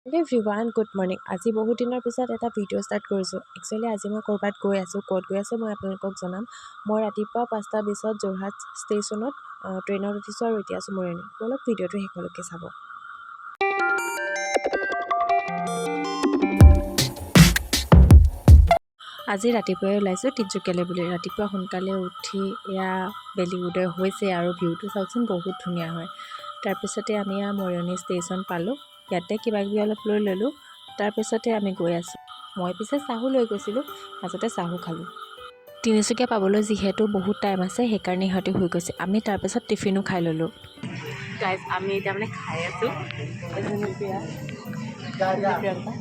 Everyone, good morning. আজি বহুত দিনৰ পিছত এটা ভিডিঅ' ষ্টাৰ্ট কৰিছোঁ। একচুৱেলি আজি মই ক'ৰবাত গৈ আছোঁ। ক'ত গৈ আছোঁ মই আপোনালোকক জনাম। মই ৰাতিপুৱা 5টা 20ত যোৰহাট ষ্টেচনত ট্ৰেইনত উঠিছোঁ আৰু এতিয়া আছোঁ মৰিয়নি। ব'লক, ভিডিঅ'টো শেষলৈকে চাব। আজি ৰাতিপুৱাই ওলাইছোঁ তিনিচুকীয়ালৈ বুলি। ৰাতিপুৱা সোনকালে উঠি এয়া বেলি উদয় হৈছে আৰু ভিউটো চাওকচোন, বহুত ধুনীয়া হয়। তাৰপিছতে আমি এয়া মৰিয়নি ষ্টেচন পালোঁ। ইয়াতে কিবা কিবি অলপ লৈ ল'লোঁ। তাৰপিছতে আমি গৈ আছোঁ। মই পিছে চাহো লৈ গৈছিলোঁ, মাজতে চাহো খালোঁ। তিনিচুকীয়া পাবলৈ যিহেতু বহুত টাইম আছে, সেইকাৰণে ইহঁতে শুই গৈছে। আমি তাৰপিছত টিফিনো খাই ল'লোঁ। গাইজ, আমি এতিয়া মানে খাই আছোঁ। এজনী প্ৰিয়া, প্ৰিয়ংকা।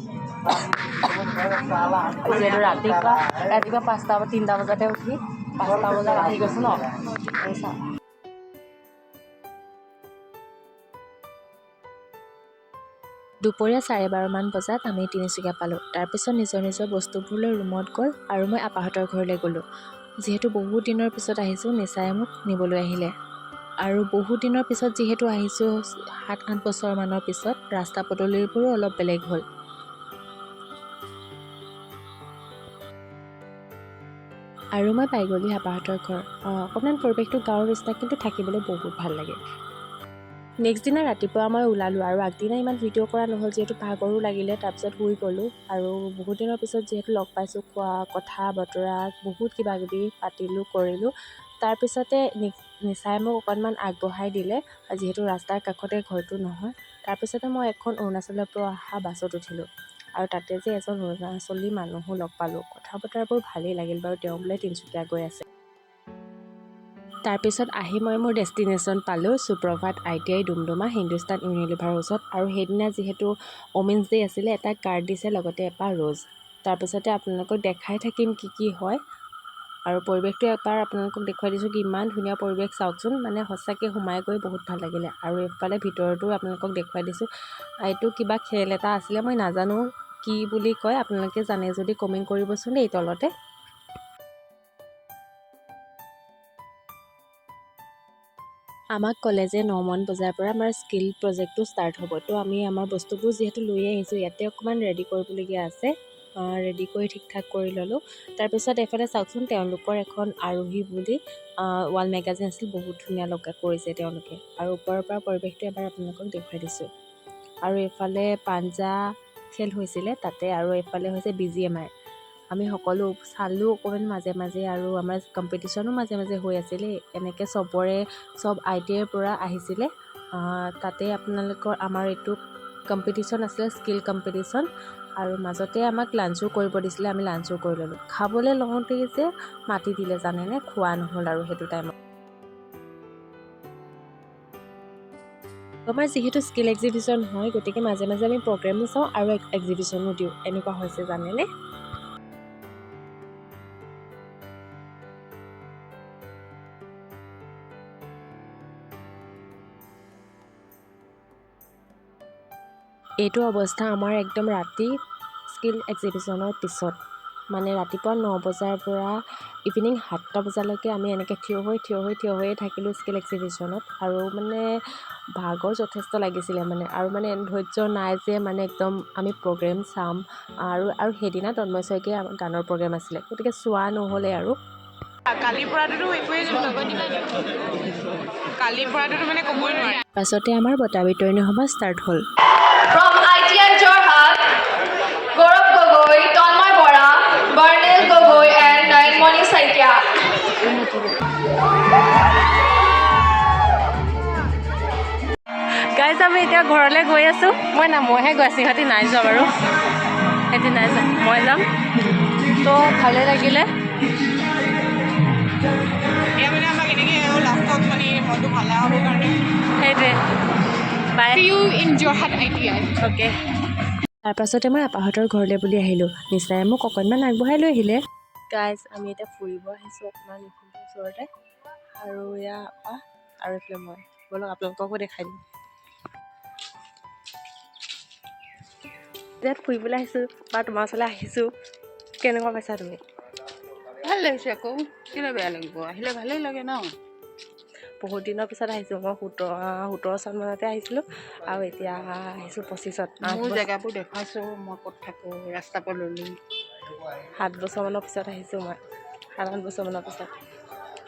যিহেতু ৰাতিপুৱা ৰাতিপুৱা 5টা বা 3টা বজাতে উঠি 5টা বজাত আহি গৈছোঁ ন আৰু চাহ। দুপৰীয়া 12:30মান বজাত আমি তিনিচুকীয়া পালোঁ। তাৰপিছত নিজৰ নিজৰ বস্তুবোৰ লৈ ৰুমত গ'ল আৰু মই আপাহঁতৰ ঘৰলৈ গ'লোঁ। যিহেতু বহুত দিনৰ পিছত আহিছোঁ, নিচাই মোক নিবলৈ আহিলে। আৰু বহুত দিনৰ পিছত যিহেতু আহিছোঁ, 7-8 বছৰমানৰ পিছত, ৰাস্তা পদূলিবোৰো অলপ বেলেগ হ'ল। আৰু মই পাই গ'লোঁ আপাহঁতৰ ঘৰ। অকণমান পৰিৱেশটো গাঁৱৰ নিচিনা, কিন্তু থাকিবলৈ বহুত ভাল লাগে। নেক্সট দিনা ৰাতিপুৱা মই ওলালোঁ আৰু আগদিনা ইমান ভিডিঅ' কৰা নহ'ল, যিহেতু ভাগৰো লাগিলে। তাৰপিছত শুই গ'লোঁ। আৰু বহুত দিনৰ পিছত যিহেতু লগ পাইছোঁ, খোৱা, কথা বতৰা বহুত কিবা কিবি পাতিলোঁ কৰিলোঁ। তাৰপিছতে নিচাই মোক অকণমান আগবঢ়াই দিলে, যিহেতু ৰাস্তাৰ কাষতে ঘৰটো নহয়। তাৰপিছতে মই এখন অৰুণাচলৰ পৰা অহা বাছত উঠিলোঁ আৰু তাতে যে এজন অৰুণাচলী মানুহো লগ পালোঁ। কথা বতৰাবোৰ ভালেই লাগিল বাৰু। তেওঁ বোলে তিনিচুকীয়া গৈ আছে। তাৰপিছত আহি মই মোৰ ডেষ্টিনেশ্যন পালোঁ, সুপ্ৰভাত আইটিআই, ডুমডুমা, হিন্দুস্তান ইউনিলিভাৰৰ ওচৰত। আৰু সেইদিনা যিহেতু ওমেন্স ডে আছিলে, এটা কাৰ্ড দিছে, লগতে এপাহ ৰ'জ। তাৰপিছতে আপোনালোকক দেখাই থাকিম কি কি হয়। আৰু পৰিৱেশটো এবাৰ আপোনালোকক দেখুৱাই দিছোঁ, কিমান ধুনীয়া পৰিৱেশ চাওকচোন। মানে সঁচাকৈ সোমাই গৈ বহুত ভাল লাগিলে। আৰু এইফালে ভিতৰতো আপোনালোকক দেখুৱাই দিছোঁ। এইটো কিবা খেল এটা আছিলে, মই নাজানো কি বুলি কয়। আপোনালোকে জানে যদি কমেণ্ট কৰিবচোন দেই তলতে। আমাক ক'লে যে 9মান বজাৰ পৰা আমাৰ স্কিল প্ৰজেক্টটো ষ্টাৰ্ট হ'ব। তো আমি আমাৰ বস্তুবোৰ যিহেতু লৈ আহিছোঁ, ইয়াতে অকণমান ৰেডি কৰিবলগীয়া আছে। ৰেডি কৰি ঠিক ঠাক কৰি ল'লোঁ। তাৰপিছত এইফালে চাওকচোন, তেওঁলোকৰ এখন আৰোহী বুলি ৱাল মেগাজিন আছিল। বহুত ধুনীয়া লগা কৰিছে তেওঁলোকে। আৰু ওপৰৰ পৰা পৰিৱেশটো এবাৰ আপোনালোকক দেখুৱাই দিছোঁ। আৰু এইফালে পাঞ্জা খেল হৈছিলে তাতে। আৰু এইফালে হৈছে বিজিএমআই। আমি সকলো চালোঁ অকণমান মাজে মাজে আৰু আমাৰ কম্পিটিশ্যনো মাজে মাজে হৈ আছিলে। এনেকৈ চবৰে চব আইটিআইৰ পৰা আহিছিলে তাতে। আপোনালোকৰ আমাৰ এইটো কম্পিটিশ্যন আছিলে, স্কিল কম্পিটিশ্যন। আৰু মাজতে আমাক লাঞ্চো কৰিব দিছিলে। আমি লাঞ্চো কৰি ল'লোঁ। খাবলৈ লওঁতেই যে মাতি দিলে, জানেনে? খোৱা নহ'ল আৰু সেইটো টাইমত। আমাৰ যিহেতু স্কিল এক্সিবিশ্যন হয়, গতিকে মাজে মাজে আমি প্ৰগ্ৰেমো চাওঁ আৰু এক্সিবিশ্যনো দিওঁ, এনেকুৱা হৈছে, জানেনে? এইটো অৱস্থা আমাৰ একদম ৰাতি স্কিল এক্সিবিশ্যনৰ পিছত। মানে ৰাতিপুৱা 9 বজাৰ পৰা ইভিনিং 7টা বজালৈকে আমি এনেকৈ থিয় হৈ থিয় হৈ থিয় হৈয়ে থাকিলোঁ স্কিল এক্সিবিশ্যনত। আৰু মানে ভাগৰ যথেষ্ট লাগিছিলে মানে। আৰু মানে ধৈৰ্য নাই যে মানে একদম আমি প্ৰগ্ৰেম চাম। আৰু সেইদিনা তন্ময় শইকীয়া গানৰ প্ৰগ্ৰেম আছিলে, গতিকে চোৱা নহ'লে আৰু। কালিৰ পৰাটোতো একোৱেই, কালিৰ পৰাটোতো মানে ক'বই নোৱাৰে। পাছতে আমাৰ বঁটা বিতৰণী সভা ষ্টাৰ্ট হ'ল। From ITI Jorhat, Gaurav Gogoi, Tanmoy Bora, Barnil Gogoi and Nayanmoni Saikia. Guys, আমি এতিয়া ঘৰলৈ গৈ আছোঁ। মই না, মইহে গৈ আছোঁ, ইহঁতি নাই যোৱা বাৰু। সিহঁতি নাই যোৱা, মই যাম। তো ভালেই লাগিলে। এয়া মানে আমাক এনেকৈ লাষ্টত মানে মনটো ভাল লগাবৰ কাৰণে। সেইটোৱে, বাই। See you in Jorhat ITI. Okay. তাৰপাছতে মই আপাহঁতৰ ঘৰলৈ বুলি আহিলোঁ। নিচাই মোক অকণমান আগবঢ়াই লৈ আহিলে। গাইজ, আমি এতিয়া ফুৰিব আহিছোঁ অকণমান এইখিনিতে ওচৰতে। আৰু এয়া আপা আৰু এইফালে মই। ব'লক, আপোনালোককো দেখাই দিম। ইয়াত ফুৰিবলৈ আহিছোঁ বা তোমাৰ ওচৰলৈ আহিছোঁ, কেনেকুৱা পাইছা তুমি? ভাল লাগিছে আকৌ, কেলৈ বেয়া লাগিব? আহিলে ভালেই লাগে ন। বহুত দিনৰ পিছত আহিছোঁ মই। 17 চনমানতে আহিছিলোঁ আৰু এতিয়া আহিছোঁ 25ত। 8 মোৰ বছৰ। জেগাবোৰ দেখুৱাইছোঁ, মই ক'ত থাকোঁ, ৰাস্তা পদূলি। 7 বছৰমানৰ পিছত আহিছোঁ মই, 7-8 বছৰমানৰ পিছত।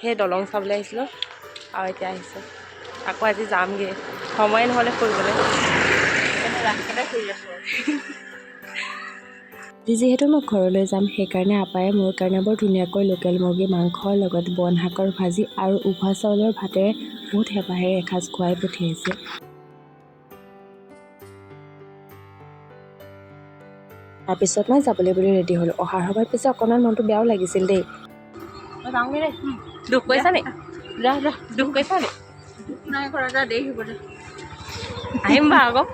সেই দলং চাবলৈ আহিছিলোঁ আৰু এতিয়া আহিছোঁ আকৌ। আজি যামগৈ, সময় নহ'লে ফুৰিবলৈ। সেইকাৰণে ৰাস্তাতে ফুৰি আছোঁ। আজি যিহেতু মই ঘৰলৈ যাম, সেইকাৰণে আপায়ে মোৰ কাৰণে বৰ ধুনীয়াকৈ লোকেল মুৰ্গী মাংসৰ লগত বন শাকৰ ভাজি আৰু উখোৱা চাউলৰ ভাতেৰে বহুত হেঁপাহেৰে এসাঁজ খুৱাই পঠিয়াইছে। তাৰপিছত মই যাবলৈ বুলি ৰেডি হ'লোঁ। অহাৰ সময়ত পিছে অকণমান মনটো বেয়াও লাগিছিল দেই। মই যাওঁগৈ দেই। দুখ কৰিছা নি? যা যা। দুখ কৰিছা নি? নাই কৰা, যা, দেৰি হ'ব, যা। আহিম বাৰু আকৌ।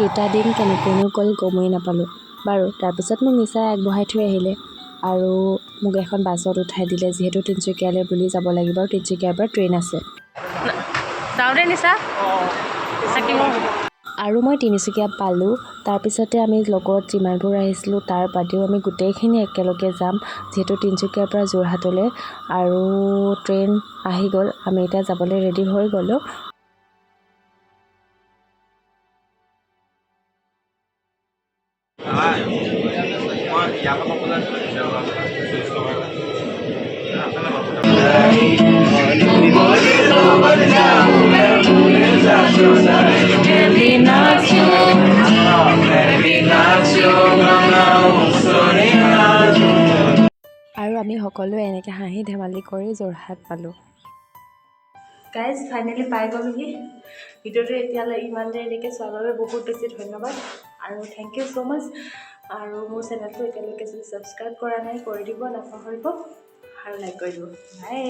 দুটা দিন কেনেকৈনো গ'ল গমেই নাপালোঁ বাৰু। তাৰপিছত মোক নিচাই আগবঢ়াই থৈ আহিলে আৰু মোক এখন বাছত উঠাই দিলে, যিহেতু তিনিচুকীয়ালৈ বুলি যাব লাগিব আৰু তিনিচুকীয়াৰ পৰা ট্ৰেইন আছে। যাওঁ দেই নিচা, থাকিব। আৰু মই তিনিচুকীয়া পালোঁ। তাৰপিছতে আমি লগত যিমানবোৰ আহিছিলোঁ, তাৰ বাদেও আমি গোটেইখিনি একেলগে যাম, যিহেতু তিনিচুকীয়াৰ পৰা যোৰহাটলৈ। আৰু ট্ৰেইন আহি গ'ল, আমি এতিয়া যাবলৈ ৰেডি হৈ গ'লোঁ। মই ইয়াৰ পৰা বজাৰ 40 টকা। আৰু আমি সকলোৱে এনেকৈ হাঁহি ধেমালি কৰি যোৰহাট পালোঁ। গাইজ, ফাইনেলি পাই গ'লোহি। ভিডিঅ'টো এতিয়ালৈ ইমান দেৰিলৈকে চোৱাৰ বাবে বহুত বেছি ধন্যবাদ আৰু thank you so মাচ্চ। আৰু মোৰ চেনেলটো এতিয়ালৈকে যদি ছাবস্ক্ৰাইব কৰা নাই, কৰি দিব নাপাহৰিব আৰু লাইক কৰি দিব। বাই।